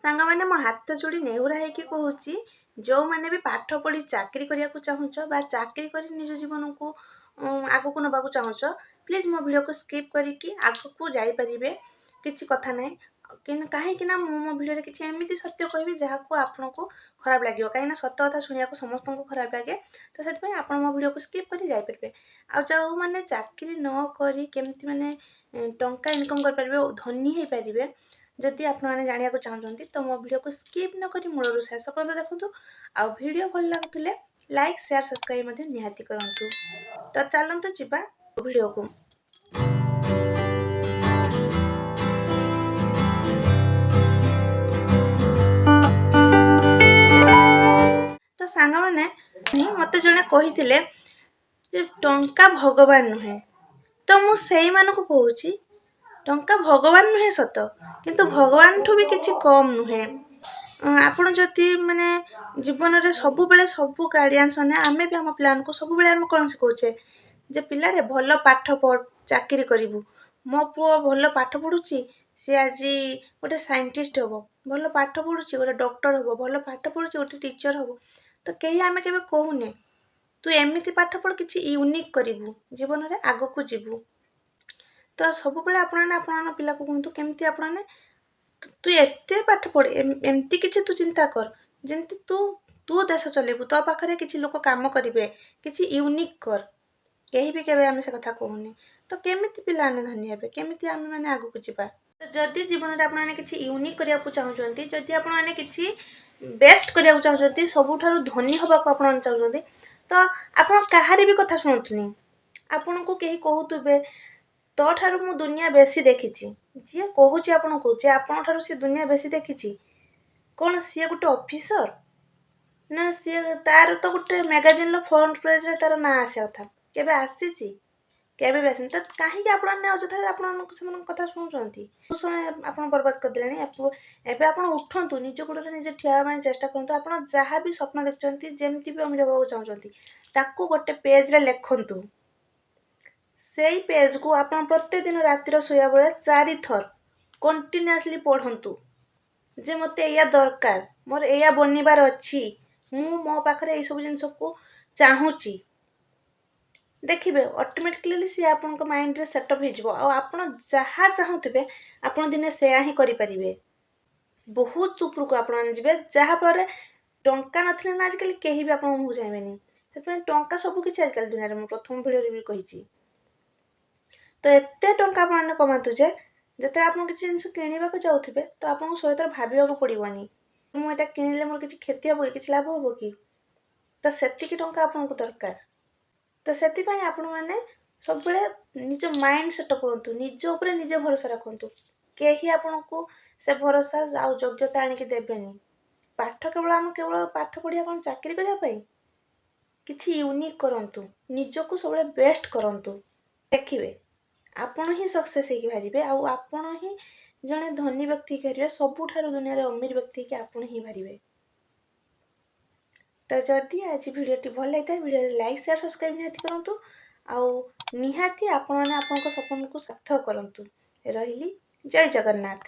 ସାଙ୍ଗମାନେ, ମୋ ହାତ ଯୋଡ଼ି ନେହୁରା ହେଇକି କହୁଛି, ଯେଉଁମାନେ ବି ପାଠ ପଢ଼ି ଚାକିରି କରିବାକୁ ଚାହୁଁଛ ବା ଚାକିରି କରି ନିଜ ଜୀବନକୁ ଆଗକୁ ନେବାକୁ ଚାହୁଁଛ, ପ୍ଲିଜ୍ ମୋ ଭିଡ଼ିଓକୁ ସ୍କିପ୍ କରିକି ଆଗକୁ ଯାଇପାରିବେ, କିଛି କଥା ନାହିଁ। କିନ୍ତୁ କାହିଁକି ନା ମୁଁ ମୋ ଭିଡ଼ିଓରେ କିଛି ଏମିତି ସତ୍ୟ କହିବି ଯାହାକୁ ଆପଣଙ୍କୁ ଖରାପ ଲାଗିବ, କାହିଁକିନା ସତ କଥା ଶୁଣିବାକୁ ସମସ୍ତଙ୍କୁ ଖରାପ ଲାଗେ। ତ ସେଥିପାଇଁ ଆପଣ ମୋ ଭିଡ଼ିଓକୁ ସ୍କିପ୍ କରି ଯାଇପାରିବେ। ଆଉ ଯେଉଁମାନେ ଚାକିରି ନ କରି କେମିତି ମାନେ ଟଙ୍କା ଇନକମ୍ କରିପାରିବେ ଓ ଧନୀ ହେଇପାରିବେ, ଯଦି ଆପଣମାନେ ଜାଣିବାକୁ ଚାହୁଁଛନ୍ତି, ତ ମୋ ଭିଡ଼ିଓକୁ ସ୍କିପ୍ ନ କରି ମୂଳରୁ ଶେଷ ପର୍ଯ୍ୟନ୍ତ ଦେଖନ୍ତୁ। ଆଉ ଭିଡ଼ିଓ ଭଲ ଲାଗୁଥିଲେ ଲାଇକ୍, ସେୟାର, ସବସ୍କ୍ରାଇବ୍ ମଧ୍ୟ ନିହାତି କରନ୍ତୁ। ତ ଚାଲନ୍ତୁ ଯିବା ଭିଡ଼ିଓକୁ। ତ ସାଙ୍ଗମାନେ, ମୋତେ ଜଣେ କହିଥିଲେ ଯେ ଟଙ୍କା ଭଗବାନ ନୁହେଁ। ତ ମୁଁ ସେଇମାନଙ୍କୁ କହୁଛି, ଟଙ୍କା ଭଗବାନ ନୁହେଁ ସତ, କିନ୍ତୁ ଭଗବାନଠୁ ବି କିଛି କମ୍ ନୁହେଁ। ଆପଣ ଯଦି ମାନେ ଜୀବନରେ ସବୁବେଳେ ସବୁ ଗାର୍ଡ଼ିଆନ୍ସ ମାନେ, ଆମେ ବି ଆମ ପିଲାମାନଙ୍କୁ ସବୁବେଳେ ଆମେ କ'ଣ ଶିଖଉଛେ ଯେ ପିଲାରେ ଭଲ ପାଠ ପଢ଼, ଚାକିରି କରିବୁ। ମୋ ପୁଅ ଭଲ ପାଠ ପଢ଼ୁଛି, ସିଏ ଆଜି ଗୋଟେ ସାଇଣ୍ଟିଷ୍ଟ ହେବ। ଭଲ ପାଠ ପଢ଼ୁଛି, ଗୋଟେ ଡକ୍ଟର ହେବ। ଭଲ ପାଠ ପଢ଼ୁଛି, ଗୋଟେ ଟିଚର ହେବ। ତ କେହି ଆମେ କେବେ କହୁନେ ତୁ ଏମିତି ପାଠ ପଢ଼, କିଛି ୟୁନିକ୍ କରିବୁ, ଜୀବନରେ ଆଗକୁ ଯିବୁ। ତ ସବୁବେଳେ ଆପଣମାନେ ଆପଣଙ୍କ ପିଲାକୁ କୁହନ୍ତୁ କେମିତି ଆପଣମାନେ ତୁ ଏତେ ପାଠ ପଢ଼, ଏମିତି କିଛି ତୁ ଚିନ୍ତା କର ଯେମିତି ତୁ ଦେଶ ଚଲେଇବୁ, ତୋ ପାଖରେ କିଛି ଲୋକ କାମ କରିବେ, କିଛି ୟୁନିକ୍ କର। କେହି ବି କେବେ ଆମେ ସେ କଥା କହୁନି। ତ କେମିତି ପିଲାମାନେ ଧନୀ ହେବେ? କେମିତି ଆମେମାନେ ଆଗକୁ ଯିବା? ତ ଯଦି ଜୀବନରେ ଆପଣମାନେ କିଛି ୟୁନିକ୍ କରିବାକୁ ଚାହୁଁଛନ୍ତି, ଯଦି ଆପଣମାନେ କିଛି ବେଷ୍ଟ କରିବାକୁ ଚାହୁଁଛନ୍ତି, ସବୁଠାରୁ ଧନୀ ହେବାକୁ ଆପଣମାନେ ଚାହୁଁଛନ୍ତି, ତ ଆପଣ କାହାରି ବି କଥା ଶୁଣନ୍ତୁନି। ଆପଣଙ୍କୁ କେହି କହୁଥିବେ ତୋ ଠାରୁ ମୁଁ ଦୁନିଆ ବେଶୀ ଦେଖିଛି, ଯିଏ କହୁଛି ଆପଣଙ୍କୁ ଯେ ଆପଣଙ୍କ ଠାରୁ ସିଏ ଦୁନିଆ ବେଶୀ ଦେଖିଛି, କ'ଣ ସିଏ ଗୋଟେ ଅଫିସର ନା? ସିଏ ତାର ତ ଗୋଟେ ମ୍ୟାଗାଜିନ୍ର ଫ୍ରଣ୍ଟ ପେଜ୍ରେ ତାର ନାଁ ଆସିବା କଥା। କେବେ ଆସିଛି? କେବେ ବି ଆସିନି। ତ କାହିଁକି ଆପଣମାନେ ଅଯଥାରେ ଆପଣମାନଙ୍କୁ ସେମାନଙ୍କ କଥା ଶୁଣୁଛନ୍ତି? ବହୁତ ସମୟ ଆପଣ ବର୍ବାଦ କରିଦେଲେଣି। ଏବେ ଆପଣ ଉଠନ୍ତୁ, ନିଜ ଗୋଡ଼ରେ ନିଜେ ଠିଆ ହେବା ପାଇଁ ଚେଷ୍ଟା କରନ୍ତୁ। ଆପଣ ଯାହା ବି ସ୍ୱପ୍ନ ଦେଖିଛନ୍ତି, ଯେମିତି ବି ଅମିର ହେବାକୁ ଚାହୁଁଛନ୍ତି, ତାକୁ ଗୋଟେ ପେଜ୍ରେ ଲେଖନ୍ତୁ। ସେଇ ପେଜ୍କୁ ଆପଣ ପ୍ରତ୍ୟେକ ଦିନ ରାତିର ଶୋଇବା ବେଳେ ଚାରିଥର କଣ୍ଟିନ୍ୟୁଅସଲି ପଢ଼ନ୍ତୁ ଯେ ମୋତେ ଏଇଆ ଦରକାର, ମୋର ଏଇଆ ବନିବାର ଅଛି, ମୁଁ ମୋ ପାଖରେ ଏଇସବୁ ଜିନିଷକୁ ଚାହୁଁଛି। ଦେଖିବେ, ଅଟୋମେଟିକଲି ସିଏ ଆପଣଙ୍କ ମାଇଣ୍ଡରେ ସେଟଅପ୍ ହେଇଯିବ ଆଉ ଆପଣ ଯାହା ଚାହୁଁଥିବେ, ଆପଣ ଦିନେ ସେୟା ହିଁ କରିପାରିବେ। ବହୁତ ଉପରକୁ ଆପଣମାନେ ଯିବେ, ଯାହାଫଳରେ ଟଙ୍କା ନଥିଲେ ନା ଆଜିକାଲି କେହି ବି ଆପଣଙ୍କ ମୁହଁକୁ ଚାହିଁବେନି। ସେଥିପାଇଁ ଟଙ୍କା ସବୁ କିଛି ଆଜିକାଲି ଦୁନିଆରେ, ମୁଁ ପ୍ରଥମ ଭିଡ଼ିଓରେ ବି କହିଛି। ତ ଏତେ ଟଙ୍କା ଆପଣମାନେ କମାନ୍ତୁ ଯେ ଯେତେବେଳେ ଆପଣ କିଛି ଜିନିଷ କିଣିବାକୁ ଯାଉଥିବେ, ତ ଆପଣଙ୍କୁ ଶହେଥର ଭାବିବାକୁ ପଡ଼ିବନି, ମୁଁ ଏଇଟା କିଣିଲେ ମୋର କିଛି କ୍ଷତି ହେବ କି, କିଛି ଲାଭ ହେବ କି? ତ ସେତିକି ଟଙ୍କା ଆପଣଙ୍କୁ ଦରକାର। ତ ସେଥିପାଇଁ ଆପଣମାନେ ସବୁବେଳେ ନିଜ ମାଇଣ୍ଡ ସେଟଅପ୍ କରନ୍ତୁ, ନିଜ ଉପରେ ନିଜେ ଭରସା ରଖନ୍ତୁ। କେହି ଆପଣଙ୍କୁ ସେ ଭରସା ଆଉ ଯୋଗ୍ୟତା ଆଣିକି ଦେବେନି। ପାଠ କେବଳ ଆମେ କେବଳ ପାଠ ପଢ଼ିବା କ'ଣ ଚାକିରି କରିବା ପାଇଁ? କିଛି ୟୁନିକ୍ କରନ୍ତୁ, ନିଜକୁ ସବୁବେଳେ ବେଷ୍ଟ କରନ୍ତୁ। ଦେଖିବେ, ଆପଣ ହିଁ ସକ୍ସେସ୍ ହେଇକି ବାହାରିବେ ଆଉ ଆପଣ ହିଁ ଜଣେ ଧନୀ ବ୍ୟକ୍ତି ହେଇକି ବାହାରିବେ। ସବୁଠାରୁ ଦୁନିଆରେ ଅମିର ବ୍ୟକ୍ତି ହେଇକି ଆପଣ ହିଁ ବାହାରିବେ। ତ ଯଦି ଆଜି ଭିଡ଼ିଓଟି ଭଲ ଲାଗିଥାଏ, ଭିଡ଼ିଓରେ ଲାଇକ୍, ସେୟାର, ସବସ୍କ୍ରାଇବ୍ ନିହାତି କରନ୍ତୁ ଆଉ ନିହାତି ଆପଣମାନେ ଆପଣଙ୍କ ସ୍ୱପ୍ନକୁ ସାର୍ଥକ କରନ୍ତୁ। ରହିଲି, ଜୟ ଜଗନ୍ନାଥ।